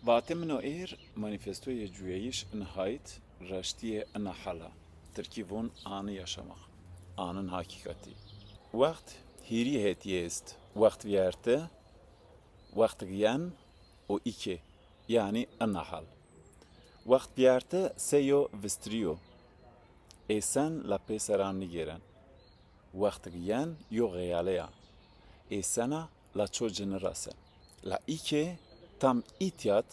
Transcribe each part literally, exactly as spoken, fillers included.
Vatê min o êr manîfestoyê cuyayîş in hayt, raştîyê ina hal a. Tirkî von anı yaşamak, anın hakikati. Wext hîrî hetîye est, wext vîyerte, wext giyen û îkê, yanî ina hal. Wext vîyerte se yo vistirî yo. Êsen la pêser a nigêren. Wext giyen yo xeyale ya. Êsena la ço ci nirasen. La îkê tam îtîyat,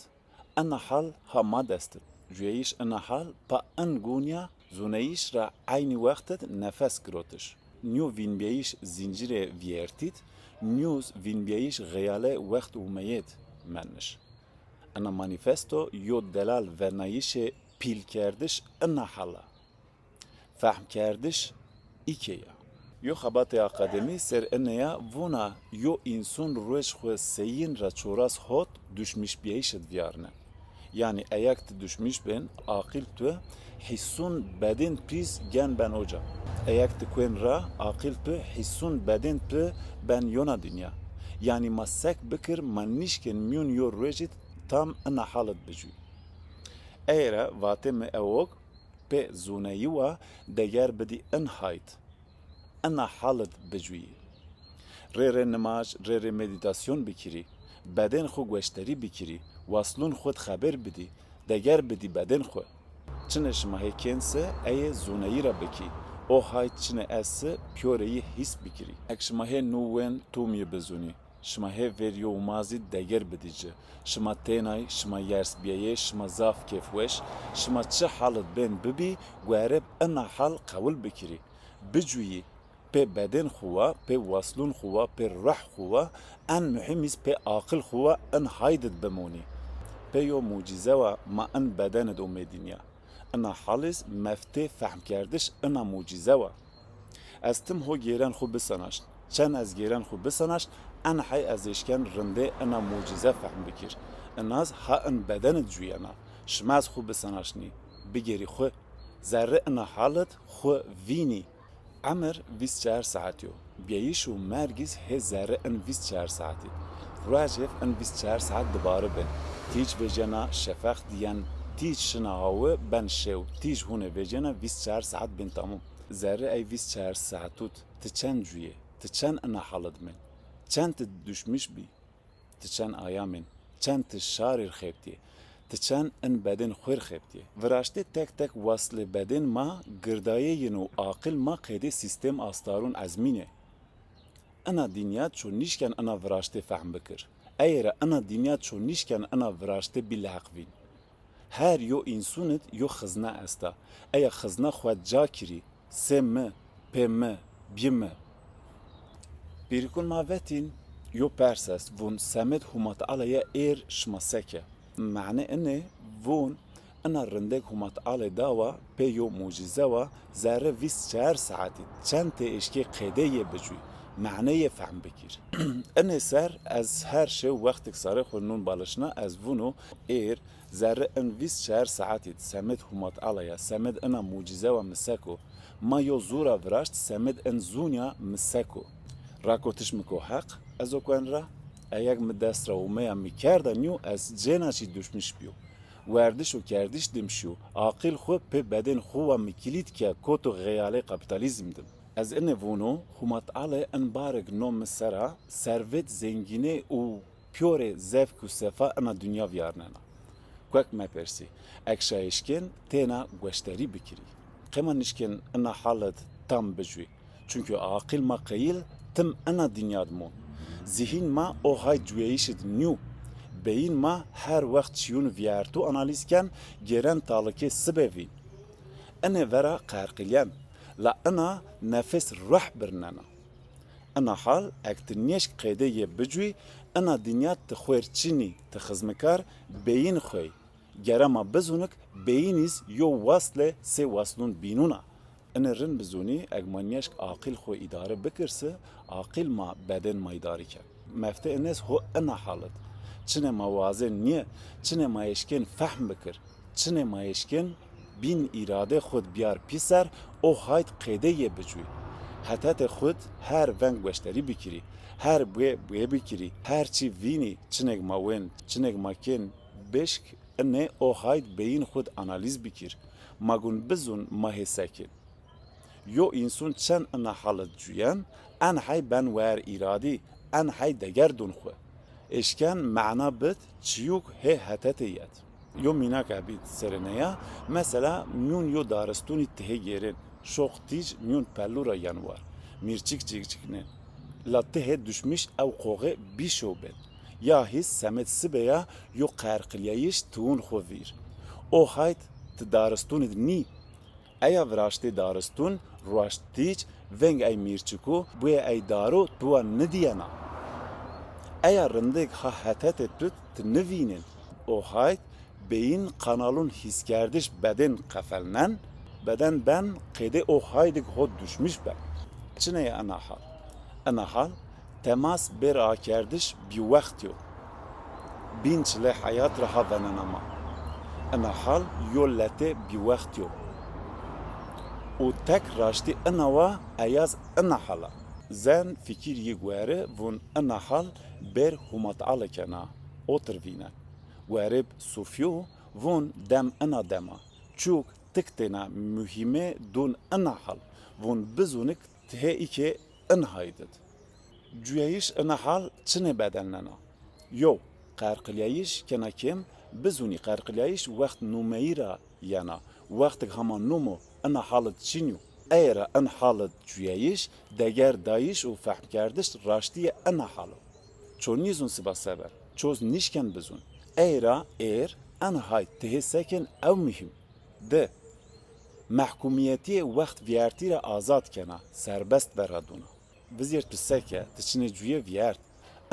ina hal ha ma dest id. Cuyayîş ina hal pa in gunîya zûneyîş ra eynî wext id nefes girotiş. Nîyo vînbîyayîş zîncîrê vîyertî d, nîyo vînbîyayîş xeyale wext umeyê d meniş. Ina manîfesto yo delal vernayîşê pîlkerdiş ina hal a. Fehmkerdiş îkê ya. Yo xebatê akademî ser ine ya, vûna yo însun ruej xwu seyîn ra çoras hot duşmîşbîyayîşi d vîyarne. Yanî eyek ti duşmîş bên, aqil tu hîsûn bedên pîs gen ben oca. Eyek ti kuên ra, aqil tu hîsûn bedên tu ben yona dinya. Yanî ma sek bikir, ma nîşkên mîyûn yo ruejî d tam ina hal id bicûy. Ey ra vatê mi ewok, pê zûneyî wa deger bidî in hayt, ina hal id bicuyî. Rê rê nimaj, rê rê medîtasyon bikirî, bedên xwu gueşterî bikirî, waslûn xwu d xebêr bidî, deger bidî bedên xwu. Çinê şima hê kên se ey ê zûneyî ra bikî, o hayt çinê est se pîyoreyî hîs bikirî. Ek şima hê nû wên tûmyî bizûnî. Şima hê ver yo umazî deger bidî ci. Şima tênay, şima yersbîyeyê, şima zaf kêfweş, şima çi hal id bên bibî, guereb ina hal qewil bikirî. Bicuyî, pê bedên xwu wa, pê waslûn xwu wa, pê ruh xwu wa, en muhîm îz pê aqil xwu wa in hayt id bimonî. Pê yo mucîze wa ma in beden id omê dinya. Ina hal îz meftê fehmkerdiş ina mucîze wa. Ez tim ho gêren xwu bisanaşn. Çend ez gêren xwu bisanaşn, en hey ez êşken rindê ina mucîze fehm bikir. Inaz ha in beden id cuyena. Şima ez xwu bisanaşnî, bigêrî xwu. Zerrê ina hal id xwu vînî. Emir vîst çar saet yo. Bîyayîş û merg îz hê zerrê in vîst çar saet id. Ruej hêf in vîst çar saet dibari bin. Tîc vecena, şefeq diyen, tîc şina awi ben şew, tîc hûnê vecena vîst çar saet bin tamam. Zerrê ey vîst çar saetû d ti çend cuyê, ti çend ina hal id mên, çend ti duşmîş bî, ti çend ayamên, çend ti şarîr xebtîyê, ti çend in bedên xwêr xebtîyê. Viraştê tek tek waslê bedên ma girdayê yin û aqil ma qeydê sîstem astarûn ezmînê. Ina dinya ço nîşken ina viraştê fehm bikir. Ey ra ina dinya ço nîşken ina viraştê bîleheq vîn. Her yo însun id yo xizne esta. Eya xizne xwu ca kirî, sê mi, pê mi, bî mi. Pîrikun ma vetîn, yo pers est, vûn semed Huma Teala ya êr şima seke? Mane inê, vûn, ina rindek Huma Teala dawa, pê yo mucîze wa, zerrê vîst çar saetî, çend tê eşkê qeydê yê bicûy, mane yê fehm bikir. Inê ser, ez her şew wextik sarê xwu nûn balişna, ez vûno, êr, zerrê in vîst çar saetî d semed Huma Teala ya, semed ina mucîze wa mi seko? Ma yo zû ra viraşt, semed in zûn ya mi seko? Rakotiş mi ko heq, ez o kuen ra? Eyek mi dest ra omeya mi kerda nîyo, ez cêna çî duşmîş bîyo. Werdiş û kerdiş dim şîyo, aqil xwu pê bedên xwu wa mi kilît ke koto xeyalê kapîtalîzm dim. Ez inê vûno, Huma Teala in barek no mi sera, servet, zengînê û pîyorê zevk û sefa ina dinya vîyarnena. Kuek mepersî, ek şa eşkên têna gueşterî bikirî. Qey ma nişkên ina hal id tam bicûy? Çunkî aqil ma qeyil tim ina dinya d mon. Zîhîn ma o hay cuyayîş id nîyo. Beyin ma her wext çîyûn vîyertû analîz ken, gêren talikê sibe vîn. Inê vera qerqilyen, la ina nefes ruh birnena. Ina hal, ek ti nêşk qeydê yê bicûy, ina dinya ti xwêr çinî, ti xizmikar, beyin xwey. Gere ma bizûnik, beyin îz yo waslê sê waslûn bînûn a. Inê rind bizûnî, eg ma nêşk aqil xwu îdare bikir se, aqil ma bedên ma îdare ken. Mefte inêz ho ina hal id. Çinê ma wazên nîye, çinê ma eşkên fehm bikir. Çinê ma eşkên bîn îrade xwu d biyar pîser, o hayt qeydê yê bicûy. Hetetê xwu d her veng gueşterî bikirî, her buê buê bikirî, her çî vînî, çinêk ma wên, çinêk ma kên, Bêşk inê o hayd beyin xwu d analîz bikir. Ma gun bizun ma hê sekên. Yo însun çend ina hal id cuyen, en hay ben wer îradî, en hay deger dun xwu. Eşken mena bid çiyûk hê hetetê yet. Yo mînak ebîd serêneya, mesela miyûn yo daristunî ti hê gêrên, şoq tîc miyûn pelû ra yen war, mîrçik cikciknên. La ti hê duşmîş ew qoxê bî şew bên. Ya hîs semed sibeya yo qerqilîyayîş tiwûn xwu vîr. O hayd ti daristunî d nî. Eya viraştê daristun, ruaşt tîc, veng ey mîrçiku, buyê ey daru tuwa nidiyena. Eya rindêk ha hetetê tut ti nivînên. O hayd beyin kanalun hîskerdiş bedên qefelnen, beden ben qêdê o haydik ho duşmîş ben. Çinê ya ina hal? Ina hal temas bêr akerdiş bîwext yo. Bîn çilê heyat ra ha venena ma. Ina hal yo letê bîwext yo. Û tek raştî ina wa eyaz ina hala. Zen fikir yi gueri vun ina hal bêr humatale kena, otir vînen. Guerib sufyu vun dem ina dema. Çuk tik têna muhîmê dun ina hal vun bizunik ti hê îkê in haydid. Cuyeyiş ina hal çinê bedelnena? Yow, qerqilyeyiş kena kêm, bizunî qerqilyeyiş wext numeyî ra yena, wextig hama numo ina halid çinyo. Ey ra in halid cuyeyiş, deger dayiş û fehmkerdiş raştîye ina halo. Ço nîzun siba seber, çoz nîşken bizun. Ey ra êr, in hay ti hê sekên ew muhîm. Di. Mehkumiyetîye wext vîyertî ra azad kena, serbest veraduna. Vizêr tu seke, ti çinê cuye vîyert.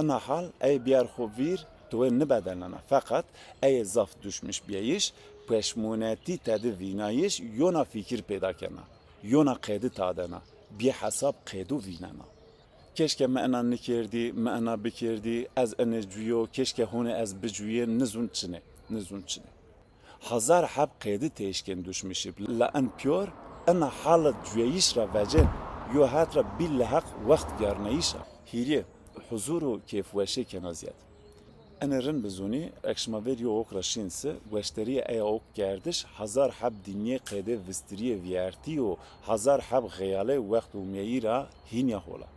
Ina hal ey bîyer xwu vîr, tu wê nibedelnena. Feqet ey zaf duşmîş bîyeyiş, peşmûnetî tedi vînayiş, yona fîkir pêda kena. Yona qedi tadena. Bîye hesab qedu vînena. Keşke mi ina nikerdî, mi ina bikerdî, ez inê cuyo, keşke hûnê ez bicuyê, nizun çinê, nizun çinê. Hazar heb qedi têşkên duşmîşî bi, la in piyor, ina hal id cuyeyiş ra vecên, yo het ra bî leheq wext vîyarneyîş a. Hîrê, huzur û kêfweşê kena zîyad. Inê rind bizunî, ek şima ver yo ok ra şîn si, gueşterîye eya ok kerdiş, hazar heb dînîyê qedê vistirîyê vîyertî û hazar heb xeyalê wext umyeyî ra hînîya hol a.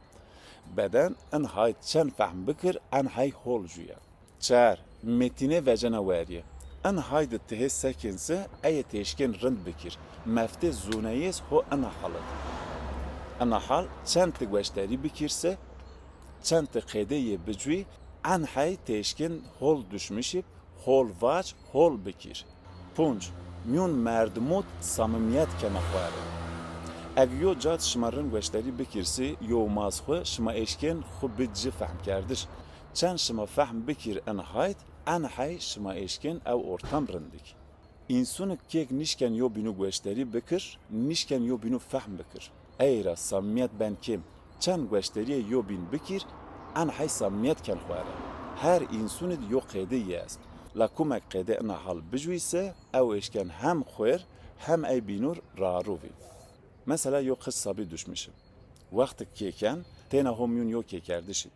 Beden in hay çend fehm bikir, en hay hol cuyen. Çar, metînê vecena werîye. In hay di ti hê sekên si, eye têşkên rind bikir. Meftê zûneyês ho ina hal id. Ina hal çend ti gueşterî bikir si, çend ti qedê yê bicuyî, en hay têşkên hol duşmîşî, hol vac, hol bikir. Punc, mîyûn merdimû d samimîyet kena xware. Eg yo cad şima rind gueşterî bikir si, yo maz xwu, şima êşkên xwu bid ci fehmkerdiş. Çend şima fehm bikir in hayd, en hay şima êşkên ew ortam rindik. Însunik kêk nîşken yo bînu gueşterî bikir, nîşken yo bînu fehm bikir. Ey ra samîmîyet ben kêm. Çend gueşterîyê yo bîn bikir, en hay samîmîyet ken xwere. Her însunik yo qêdê yi est. La kumek qêdê ina hal bicuyî se, ew êşken hem xwêr, hem ey bînur raru vî. Mesela yo qij sabî duşmîşi. Wextik kêken, têna ho mîyûn yo kêkerdişî.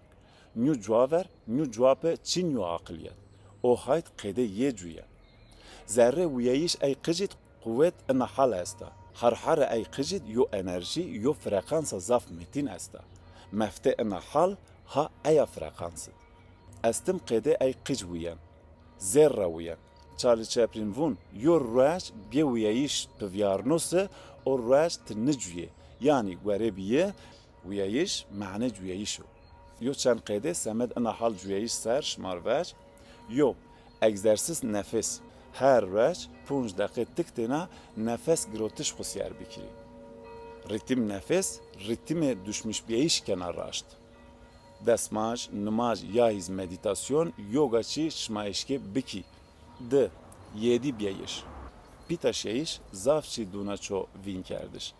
Nyu cuwa ver, nyu cuwa pe çin yo aqilîyet. O hayd qêdê yê cuye. Zerrê wîyayîş ey qicî d quwet ina hal esta. Harhare ey qicî d yo enerjî, yo frekansa zaf metîn esta. Mefte ina hal ha eya frekansi d. Estim qêdê ey qic wîyen. Zêr ra wîyen. Charlie Chaplin vûn, yo ruec bê wîyayîş tu vîyarno se, o ruec tu nicuyê. Yanî guerê bîye, wîyayîş mane cuyayîş o. Yo çend qêdê semed ina hal cuyayîş ser şimar vec. Yo, egzersîz nefes. Her ruec punc deqe tik têna nefes girotiş xwu sîyer bikirî. Rîtîm nefes, rîtîmê duşmîşbîyayîş kena raşt. Desmaj, nimaj ya hîz medîtasyon, yoga çî şima eşkê bikî. Di, yêdî bîyayîş. Pîtaşîyayîş zaf çî dûna ço vînkerdiş.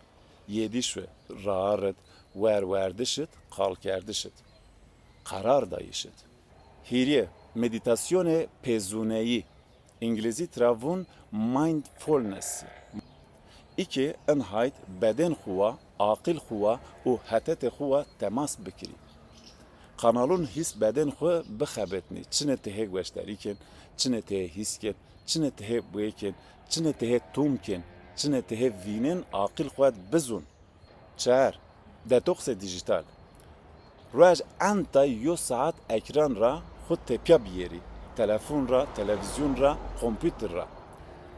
Yêdî şwi, raar id, werwerdiş id, qalkerdiş id. Qerar dayîş id. Hîrye, medîtasyonê pêzûneyî. Îngilîzî tira vûn mindfulness. Îkê in hayd bedên xwu wa, aqil xwu wa û hetetê xwu wa temas bikirî. Kanalun hîs bedên xwu bixebetnî. Çinê ti hê gueşterî kên, çinê ti hê hîs kên, çinê ti hê buê kên, çinê ti hê tûm kên, çinê ti hê vînên aqil xwu ed bizûn. Çar. Detoksê dîjîtal. Ruej en tay yo saet ekran ra xwu tepya biyêrî. Telefon ra, televîzyon ra, kompûter ra.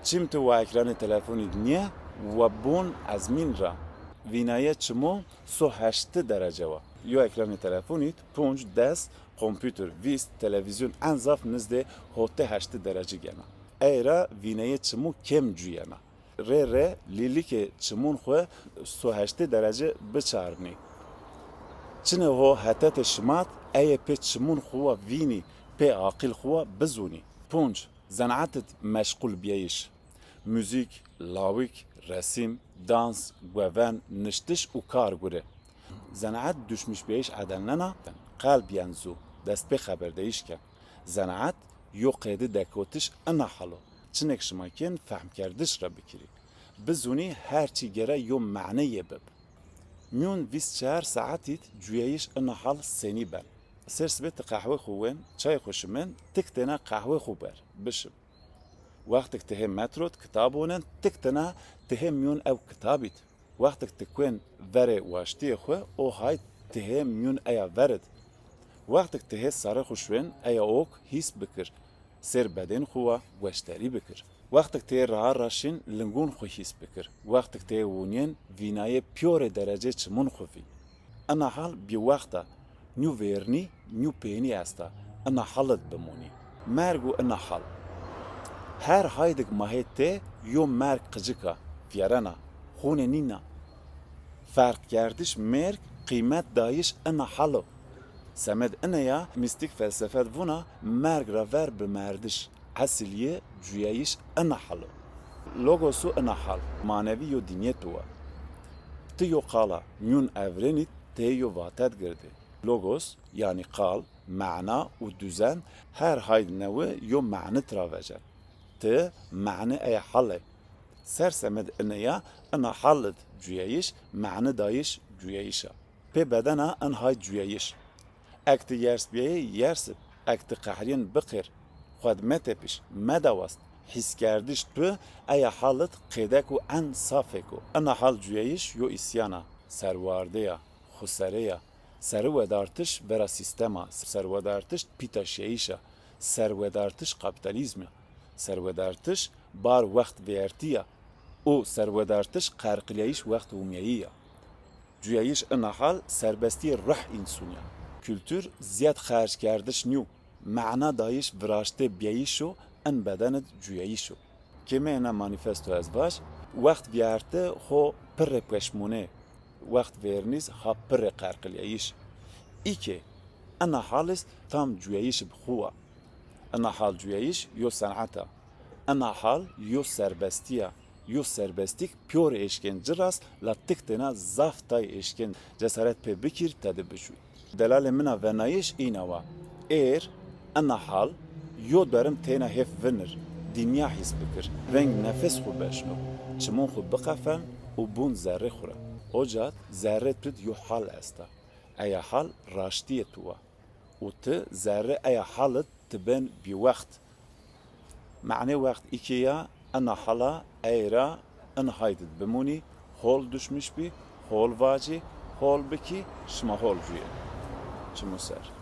Çim ti wa ekranê telefonî d nîye, wa bon ezmîn ra. Vînaye çimû so heştî derece wa. Yo ekranê telefonî d ponc, des, kompûter vîst, televîzyon en zaf nizdê hotê heştî derece gena. Ey ra vînayê çimû kêm cuyena. Rê rê lîlikê çimûn xwu so heştî derece biçarnî. Çinê ho hetetê şimat, eye pê çimûn xwu wa vînî, pê aqil xwu wa bizûnî. Ponc. Zenaet id meşqul bîyayîş. Muzîk, lawik, resîm, dans, gueven, niştiş û kar gure. Zenaet duşmîşbîyayîş edelnena, qelb yen zû, dest pê xeberdeyîş ken. Zenaet yo qeyde dekotiş ina hal o. Çinek şima kên fehmkerdiş ra bikirî. Bizûnî her çî gere yo mane yê bib. Mîyon vîst çar saetî d cuyayîş ina hal senî ben. Ser sibê ti qehwe xwu wen, çay xwu şimen, tik têna qehwe xwu ber, bişim. Wextik ti hê metro d kitab onen, tik têna ti hê mîyon ew kitabî d. Wextik ti kuên verê waştîyê xwu, o hay ti hê mîyon eya ver id. Wextik ti hê sarê xwu şuên, eya ok hîs bikir. Sêr bedên xwu wa gueşterî bikir. Wextik ti hê raha ra şin, lingûn xwu hîs bikir. Wextik ti hê wûnîyên, vînayê pîyorê derecê çimûn xwu vîn. Ina hal bîwext a, nû vêrnî, nû pênî esta, ina hal id bimonî. Merg û ina hal. Her haydik ma hê tê, yo merg qicik a, vîyerena, xûnê nîna. Ferqkerdiş mêrg, qîmet dayîş ina hal o. Semed ina ya, mîstîk felsefe d vûna, merg ra ver bimerdiş, esil yê cuyayîş ina hal o. Logos û ina hal, manevî yo dinyê tu wa. Ti yo qal a, mîyon evrenî d ti hê yo vate d girdî. Logos, yanî qal, mana û duzen, her hayd newi yo mani tira vecen. Ti mani eya hal ê. Ser semed ina ya, ina hal id cuyayîş, mani dayîş cuyayîş a. Pê bedena in hay cuyayîş. Ek ti yers bîyayê, yers ib. Ek ti qehrîyên, biqêr. Xwu d metepîş, medawast. Hîskerdiş tu eya hal id qêdek û en safêk o. Ina hal cuyayîş yo îsyan a, serwarde ya, xwusere ya. Serwedartiş vera sîstem a, serwedartiş pîtaşîyayîş a, serwedartiş kapîtalîzm a, serwedartiş bar wext vêertî ya û serwedartiş qerqilîyayîş wext umyayî ya. Cuyayîş ina hal serbestîyê ruh însûnî ya. Kultur zîyad xerckerdiş nîyo, mana dayîş viraştê bîyayîş o, in beden id cuyayîş o. Kêmeyê na manîfesto ez vaj, wext vîyarte xo pirrê peşmûnê, wext vêrnîz ha pirrê qerqilîyayîş. Î ke ina hal iz tam cuyayîş bi xwu wa. Ina hal cuyayîş yo senet a. Ina hal yo serbestî ya. Yo serbestîk pîyor êşkên ci rast, la tik têna zaf tay êşkên cesaret pê bikîr tede bicuy. Delalê min a venayîş îna wa. Êr, ina hal, yo derim têna hêf vinir, dinya hîs bikir, veng nefes xwu beşno, çimûn xwu biqefen û bûn zerrê xwu ra. Oca d zerrê tu d yo hal esta. Eya hal raştîyê tu wa. Û ti zerrê eya hal id ti bên bîwext. Me'nê wext î ke ya, ina hala ey ra in hayd id bimonî, hol duşmiş bî, hol vacî, hol bikî, şima hol cuyê. Çimû ser.